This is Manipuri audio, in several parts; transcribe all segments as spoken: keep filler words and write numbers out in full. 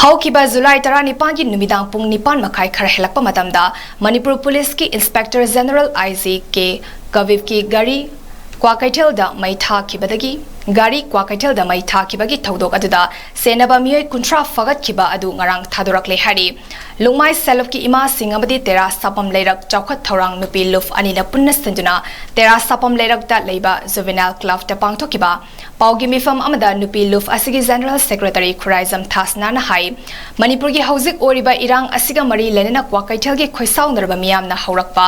ꯍꯧꯈꯤꯕ ꯖꯨꯂꯥꯏ ꯇꯔꯥꯅꯤꯄꯥꯟꯒꯤ ꯅꯨꯃꯤꯗꯥꯡ ꯄꯨꯡ ꯅꯤꯄꯥꯟ ꯃꯈꯥꯏ ꯈꯔ ꯍꯦꯜꯂꯛꯄ ꯃꯇꯝꯗ ꯃꯅꯤꯄꯨꯔ ꯄꯨꯂꯤꯁꯀꯤ ꯏꯟꯁꯄꯦꯛꯇꯔ ꯖꯦꯅꯔꯦꯜ ꯑꯥꯏ ꯖꯤ ꯀꯦ ꯀꯕꯤꯕꯀꯤ ꯒꯥꯔꯤ ꯀ꯭ꯋꯥꯀꯩꯊꯦꯜꯗ ꯃꯩ ꯊꯥꯈꯤꯕꯗꯒꯤ, ꯒꯥꯔꯤ ꯀ꯭ꯋꯥꯀꯩꯊꯦꯜꯗ ꯃꯩ ꯊꯥꯈꯤꯕꯒꯤ ꯊꯧꯗꯣꯛ ꯑꯗꯨꯗ ꯁꯦꯟꯅꯕ ꯃꯤꯑꯣꯏ ꯀꯨꯟꯊ꯭ꯔꯥ ꯐꯒꯠꯈꯤꯕ ꯑꯗꯨ ꯉꯔꯥꯡ ꯊꯥꯗꯣꯔꯛꯂꯦ ꯍꯥꯏꯔꯤ꯫ ꯂꯨꯡꯃꯥꯏ ꯁꯦꯂꯨꯞꯀꯤ ꯏꯃꯥꯁꯤꯡ ꯑꯃꯗꯤ ꯇꯦꯔꯥ ꯁꯥꯄꯝ ꯂꯩꯔꯛ ꯆꯥꯎꯈꯠ ꯊꯧꯔꯥꯡ ꯅꯨꯄꯤ ꯂꯨꯞ ꯑꯅꯤꯅ ꯄꯨꯟꯅ ꯁꯤꯟꯗꯨꯅ ꯇꯦꯔꯥ ꯁꯥꯄꯝ ꯂꯩꯔꯛꯇ ꯂꯩꯕ ꯖꯨꯚꯦꯅꯥꯏꯜ ꯀ꯭ꯂꯕꯇ ꯄꯥꯡꯊꯣꯛꯈꯤꯕ ꯄꯥꯎꯒꯤ ꯃꯤꯐꯝ ꯑꯃꯗ ꯅꯨꯄꯤ ꯂꯨꯞ ꯑꯁꯤꯒꯤ ꯖꯦꯅꯔꯦꯜ ꯁꯦꯀ꯭ꯔꯦꯇꯔꯤ ꯈꯨꯔꯥꯏꯖꯝ ꯊꯥꯁꯅꯥꯅ ꯍꯥꯏ, ꯃꯅꯤꯄꯨꯔꯒꯤ ꯍꯧꯖꯤꯛ ꯑꯣꯏꯔꯤꯕ ꯏꯔꯥꯡ ꯑꯁꯤꯒ ꯃꯔꯤ ꯂꯩꯅꯅ ꯀ꯭ꯋꯥꯀꯩꯊꯦꯜꯒꯤ ꯈꯣꯏꯁꯥꯎꯅꯔꯕ ꯃꯤꯌꯥꯝꯅ ꯍꯧꯔꯛꯄ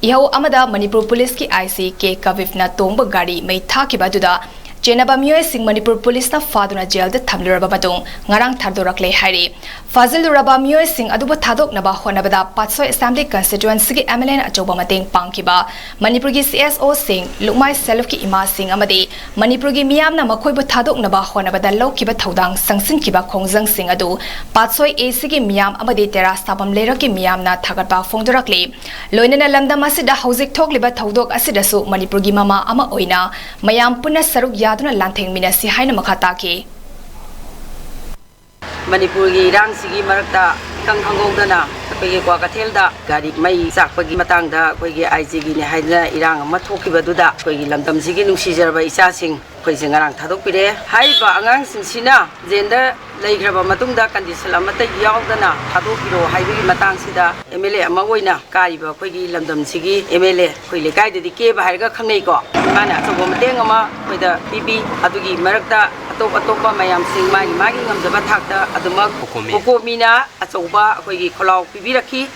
ꯏꯍꯧ ꯑꯃꯗ ꯃꯅꯤꯄꯨꯔ ꯄꯨꯂꯤꯁꯀꯤ ꯑꯥꯏ ꯖꯤ ꯀꯦ ꯀꯕꯤꯕꯅ ꯇꯣꯡꯕ ꯒꯥꯔꯤ ꯃꯩ ꯊꯥꯈꯤꯕ ꯑꯗꯨꯗ ꯆꯦꯟꯅꯕ ꯃꯤꯑꯣꯏꯁꯤꯡ ꯃꯅꯤꯄꯨꯔ ꯄꯨꯂꯤꯁꯅ ꯐꯥꯗꯨꯅ ꯖꯦꯜꯗ ꯊꯝꯂꯨꯔꯕ ꯃꯇꯨꯡ ꯉꯔꯥꯡ ꯊꯥꯗꯣꯔꯛꯂꯦ ꯍꯥꯏꯔꯤ꯫ ꯐꯥꯖꯤꯜꯂꯨꯔꯕ ꯃꯤꯑꯣꯏꯁꯤꯡ ꯑꯗꯨꯕꯨ ꯊꯥꯗꯣꯛꯅꯕ ꯍꯣꯠꯅꯕꯗ ꯄꯥꯠꯁꯣꯏ ꯑꯦꯁꯦꯝꯕ꯭ꯂꯤ ꯀꯟꯁꯇꯤꯇ꯭ꯋꯦꯟꯁꯤꯒꯤ ꯑꯦꯝ ꯑꯦꯜ ꯑꯦꯅ ꯑꯆꯧꯕ ꯃꯇꯦꯡ ꯄꯥꯡꯈꯤꯕ ꯃꯅꯤꯄꯨꯔꯒꯤ ꯁꯤ ꯑꯦꯁ ꯑꯣꯁꯤꯡ, ꯂꯨꯛꯃꯥꯏ ꯁꯦꯂꯨꯞꯀꯤ ꯏꯃꯥꯁꯤꯡ ꯑꯃꯗꯤ ꯃꯅꯤꯄꯨꯔꯒꯤ ꯃꯤꯌꯥꯝꯅ ꯃꯈꯣꯏꯕꯨ ꯊꯥꯗꯣꯛꯅꯕ ꯍꯣꯠꯅꯕꯗ ꯂꯧꯈꯤꯕ ꯊꯧꯗꯥꯡ ꯆꯪꯁꯤꯟꯈꯤꯕ ꯈꯣꯡꯖꯪꯁꯤꯡ ꯑꯗꯨ ꯄꯥꯠꯁꯣꯏ ꯑꯦ ꯁꯤꯒꯤ ꯃꯤꯌꯥꯝ ꯑꯃꯗꯤ ꯇꯦꯔꯥ ꯁꯥꯄꯝ ꯂꯩꯔꯛꯀꯤ ꯃꯤꯌꯥꯝꯅ ꯊꯥꯒꯠꯄ ꯐꯣꯡꯗꯣꯔꯛꯂꯤ꯫ ꯂꯣꯏꯅꯅ ꯂꯝꯗꯝ ꯑꯁꯤꯗ ꯍꯧꯖꯤꯛ ꯊꯣꯛꯂꯤꯕ ꯊꯧꯗꯣꯛ ꯑꯁꯤꯗꯁꯨ ꯃꯅꯤꯄꯨꯔꯒꯤ ꯃꯃꯥ ꯑꯃ ꯑꯣꯏꯅ ꯃꯌꯥꯝ ꯄꯨꯟꯅ ꯁꯔꯨꯛ ꯌꯥꯗꯨꯅ ꯂꯥꯟꯊꯦꯡꯃꯤꯟꯅꯁꯤ ꯍꯥꯏꯅ ꯃꯈꯥ ꯇꯥꯈꯤ꯫ ꯃꯅꯤꯄꯨꯔꯒꯤ ꯏꯔꯥꯡꯁꯤꯒꯤ ꯃꯔꯛꯇ ꯏꯈꯪ ꯈꯪꯍꯧꯗꯅ ꯑꯩꯈꯣꯏꯒꯤ ꯀ꯭ꯋꯥꯀꯩꯊꯦꯜꯗ ꯒꯥꯔꯤ ꯃꯩ ꯆꯥꯛꯄꯒꯤ ꯃꯇꯥꯡꯗ ꯑꯩꯈꯣꯏꯒꯤ ꯑꯥꯏ ꯖꯤꯒꯤꯅꯤ ꯍꯥꯏꯗꯅ ꯏꯔꯥꯡ ꯑꯃ ꯊꯣꯛꯈꯤꯕꯗꯨꯗ ꯑꯩꯈꯣꯏꯒꯤ ꯂꯝꯗꯝꯁꯤꯒꯤ ꯅꯨꯡꯁꯤꯖꯔꯕ ꯏꯆꯥꯁꯤꯡ ꯑꯩꯈꯣꯏꯁꯦ ꯉꯔꯥꯡ ꯊꯥꯗꯣꯛꯄꯤꯔꯦ꯫ ꯍꯥꯏꯔꯤꯕ ꯑꯉꯥꯡꯁꯤꯡꯁꯤꯅ ꯖꯦꯜꯗ ꯂꯩꯈ꯭ꯔꯕ ꯃꯇꯨꯡꯗ ꯀꯟꯗꯤꯁꯟ ꯑꯃꯠꯇ ꯌꯥꯎꯗꯅ ꯊꯥꯗꯣꯛꯄꯤꯔꯣ ꯍꯥꯏꯕꯒꯤ ꯃꯇꯥꯡꯁꯤꯗ ꯑꯦꯝ ꯑꯦꯜ ꯑꯦ ꯑꯃ ꯑꯣꯏꯅ ꯀꯥꯔꯤꯕ ꯑꯩꯈꯣꯏꯒꯤ ꯂꯝꯗꯝꯁꯤꯒꯤ ꯑꯦꯝ ꯑꯦꯜ ꯑꯦ, ꯑꯩꯈꯣꯏ ꯂꯩꯀꯥꯏꯗꯗꯤ ꯀꯦꯕ ꯍꯥꯏꯔꯒ ꯈꯪꯅꯩꯀꯣ, ꯃꯥꯅ ꯑꯆꯧꯕ ꯃꯇꯦꯡ ꯑꯃ ꯑꯩꯈꯣꯏꯗ ꯄꯤꯕꯤ꯫ ꯑꯗꯨꯒꯤ ꯃꯔꯛꯇ ꯑꯇꯣꯞ ꯑꯇꯣꯞꯄ ꯃꯌꯥꯝꯁꯤꯡ ꯃꯥꯒꯤ ꯃꯥꯒꯤ ꯉꯝꯖꯕ ꯊꯥꯛꯇ ꯑꯗꯨꯃꯛ ꯀꯣꯀꯣꯃꯤ꯫ ꯀꯣꯀꯣꯃꯤꯅ ꯑꯆꯧꯕ ꯑꯩꯈꯣꯏꯒꯤ ꯈꯣꯜꯂꯥꯎ ꯄꯤꯕꯤꯔꯛꯈꯤ꯫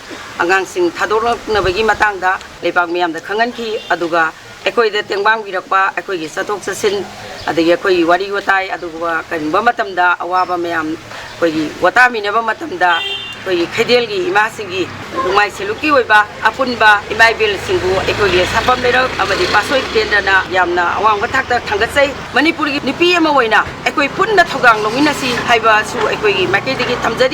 ꯑꯉꯥꯡꯁꯤꯡ ꯊꯥꯗꯣꯔꯛꯅꯕꯒꯤ ꯃꯇꯥꯡꯗ ꯂꯩꯕꯥꯛ ꯃꯤꯌꯥꯝꯗ ꯈꯪꯍꯟꯈꯤ꯫ ꯑꯗꯨꯒ ꯑꯩꯈꯣꯏꯗ ꯇꯦꯡꯕꯥꯡꯕꯤꯔꯛꯄ ꯑꯩꯈꯣꯏꯒꯤ ꯆꯠꯊꯣꯛ ꯆꯠꯁꯤꯟ, ꯑꯗꯒꯤ ꯑꯩꯈꯣꯏꯒꯤ ꯋꯥꯔꯤ ꯋꯥꯇꯥꯏ, ꯑꯗꯨꯒꯨꯝꯕ ꯀꯔꯤꯒꯨꯝꯕ ꯃꯇꯝꯗ ꯑꯋꯥꯕ ꯃꯌꯥꯝ ꯑꯩꯈꯣꯏꯒꯤ ꯋꯥꯇꯥꯃꯤꯟꯅꯕ ꯃꯇꯝꯗ ꯑꯩꯈꯣꯏꯒꯤ ꯈꯩꯗꯦꯜꯒꯤ ꯏꯃꯥꯁꯤꯡꯒꯤ ꯂꯨꯛꯃꯥꯏ ꯁꯦꯂꯨꯛꯀꯤ ꯑꯣꯏꯕ ꯑꯄꯨꯟꯕ ꯏꯃꯥ ꯏꯕꯦꯜꯁꯤꯡꯕꯨ ꯑꯩꯈꯣꯏꯒꯤ ꯁꯥꯐꯝ ꯂꯩꯔꯛ ꯑꯃꯗꯤ ꯄꯥꯠꯁꯣꯏ ꯀꯦꯟꯗ꯭ꯔꯅ ꯌꯥꯝꯅ ꯑꯋꯥꯡꯕ ꯊꯥꯛꯇ ꯊꯥꯡꯒꯠꯆꯩ꯫ ꯃꯅꯤꯄꯨꯔꯒꯤ ꯅꯨꯄꯤ ꯑꯃ ꯑꯣꯏꯅ ꯑꯩꯈꯣꯏ ꯄꯨꯟꯅ ꯊꯧꯗꯥꯡ ꯂꯧꯃꯤꯟꯅꯁꯤ ꯍꯥꯏꯕꯁꯨ ꯑꯩꯈꯣꯏꯒꯤ ꯃꯥꯏꯀꯩꯗꯒꯤ ꯊꯝꯖꯔꯤ꯫